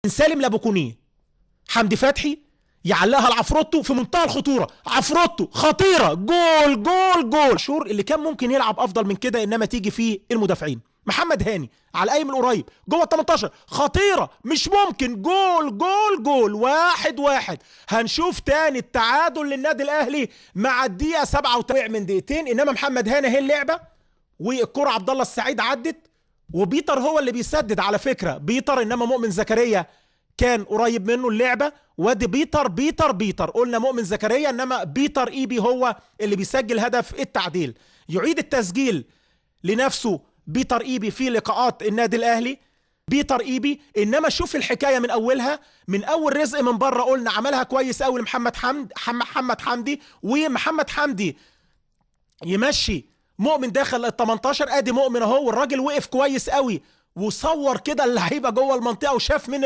سالم لابوكونيه، حمدي فتحي يعلقها لعفروتو في منتهى الخطورة، عفروتو خطيرة، جول جول جول. شور اللي كان ممكن يلعب افضل من كده، انما تيجي فيه المدافعين. محمد هاني على القايم القريب جوه ال 18، خطيرة مش ممكن، جول جول جول، 1-1. هنشوف تاني التعادل للنادي الاهلي مع الدقيقة 7 من دقيقتين، انما محمد هاني اهي اللعبة، والكره عبد الله السعيد عدت، وبيتر هو اللي بيسدد على فكرة، بيتر، انما مؤمن زكريا كان قريب منه اللعبة، وادي بيتر بيتر بيتر، قلنا مؤمن زكريا، انما بيتر ايبي هو اللي بيسجل هدف التعديل. يعيد التسجيل لنفسه بيتر ايبي في لقاءات النادي الاهلي، بيتر ايبي. انما شوف الحكاية من اولها، من اول رزق من بره قلنا عملها كويس قوي لمحمد حمد، محمد حمدي، ومحمد حمدي يمشي مؤمن داخل ال 18، ادي مؤمن اهو، والراجل وقف كويس قوي وصور كده اللعيبة جوه المنطقة وشاف من